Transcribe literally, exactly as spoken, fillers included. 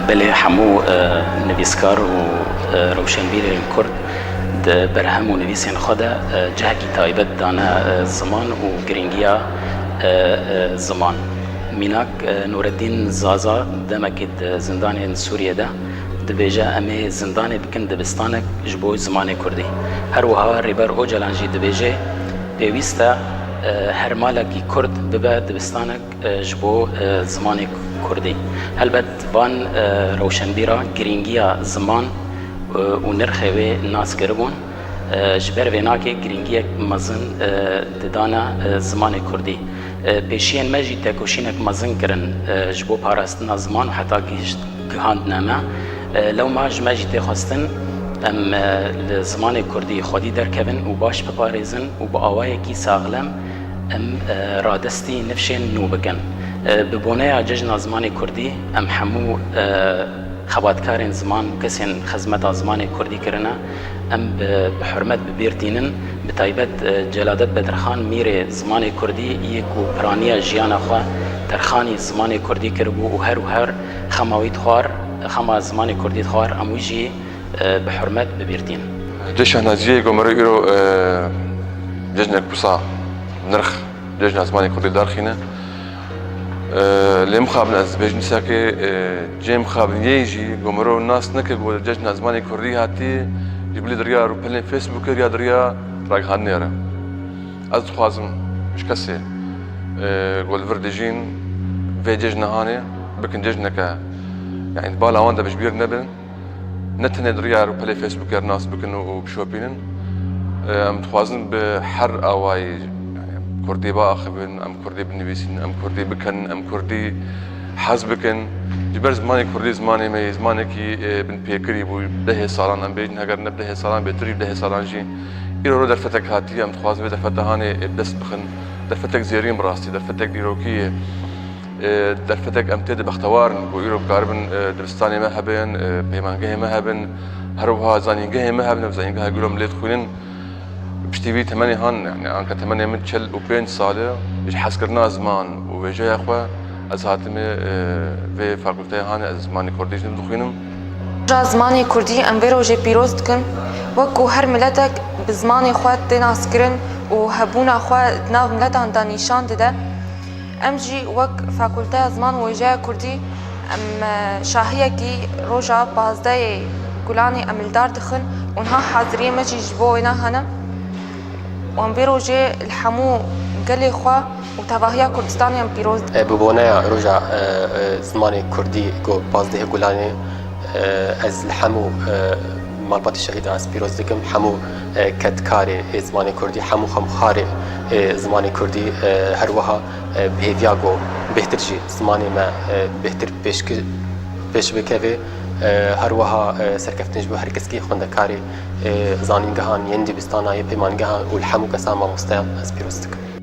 Belê hemû, e, nivîskar û, e, rewşenbîrên Kurd di berhem û nivîsên xwe de, e, cihekî taybet dane, e, ziman û girîngiya, e, e, ziman. Mînak, e, Nureddîn Zaza demekê di zindanên Sûriyê de dibêje, em ê zindanê bikin dibistanek ji bo zimanê Kurdî. Her wiha Rêber Ocalan jî dibêje, pêwîst e, e, her malekî Kurd bibe dibistanek e, ji bo, e, zimanê Kurdî. Helbet van, e, rewşenbîra girîngiya ziman, e, û nirxê wê nas kiribûn. E, ji ber vê nakê girîngiyek mezin, e, didana, e, zimanê Kurdî. E, pêşiyên me jî tekoşînek mezin kirin, e, ji bo parastina ziman û heta gihişt gihandine me. E, lewma ji me jî tê xwestin em, e, li zimanê Kurdî xwedî derkevin û baş biparêzin û bi awayekî saxlem em, e, radestî nifşên nû bikin. E, bi boneya Cejna Zimanê Kurdî em hemû, e, xebatkarên ziman, kesên xizmeta zimanê Kurdî kirine, em bi, bi hurmet bi bîr tînin. Bi taybet, e, Celadet Bedirxan, mîrê zimanê Kurdî, yê ku piraniya jiyana xwe terxanî zimanê Kurdî kiribû û her û her xema wî dixwar, xema zimanê Kurdî dixwar, em wî jî, e, bi hurmet bi bîr tînin. Cê şehnaziyê ku meriv îro, e, cejnek wisa nirx cejna zimanê Kurdî darxîne. E, lê mixabin ez dibêjim dîsakê, e, cê mixabin yê jî ku meriv nas neke ku cejna zimanê Kurdî hatî ji bilî di riya rûpelên Facebookê ya di riya ragihandinê re. Ez dixwazim ji kesê, e, ku li vir dijîn vê cejna hanê bikin cejneke, yanî di bala wan de bi ji bîr nebin. Ne tenê di riya rûpelê Facebookê re nas bikin û, û bişopînin. E, em dixwazin bi her awayî, yanî em Kurdî biaxivin, em Kurdî binivîsin, em Kurdî bikin, em Kurdî hez bikin. Ji ber zimanê Kurdî zimanê me yê, zimanekî, e, binpêkirî bû dehê salan, em bêjin heger ne bi dehê salan bêtir jî bi dehê salan jî. Îro ro derfetek hatiye, em dixwazin vê derfeta hanê, e, bi dest bixin. Derfetek zêrîn bi rastî, derfetek dîrokî ye. E, derfetek em tê de bextewar in ku îro bikaribin, e, dibistanê me hebin, e, peymangehê me hebin, her wiha zanîngehê me hebin, ev zanîngeha ku îro em lê dixwînin. Piştî vî temenê han, yani anka temenê min çil û pênc sal e, ji hezkirina ziman û wêjeya xwe ez hatime, e, vê fakulteyê han ez zimanê kurdî jî dixwînim. Roja zimanê kurdî em vê rojê pîroz dikin. Wek ku her miletek bi zimanê xwe tê naskirin û hebûna xwe di nav miletan de nîşan dide, em jî wek Fakulteya Ziman û Wêjeya Kurdî em, e, şahiyekî roja pazdehê Gulanê em li dar dixin û niha haziriyê me jî ji bo wêna hene. Em vê rojê li hemû gelê xwe û tevahiya Kurdistanê em pîroz dikin. E, bi boneya roja, e, e, zimanê kurdî ku pazdehê Gulanê, e, ez li hemû, e, malbatê şehîdan ez pîroz dikim, hemû, e, kedkarê, e, zimanê kurdî, hemû xemxarê, e, zimanê kurdî, e, her wiha, e, bi hêviya ku bêhtir jî zimanê me, e, bêhtir pêşki-, pêş bikeve, e, her wiha, e, serkeftin ji bo her keskî xwendekarê, e, zanîngehan yên dibistana yê peymangehan û li hemû kesan mamosteyan ez pîroz dikim.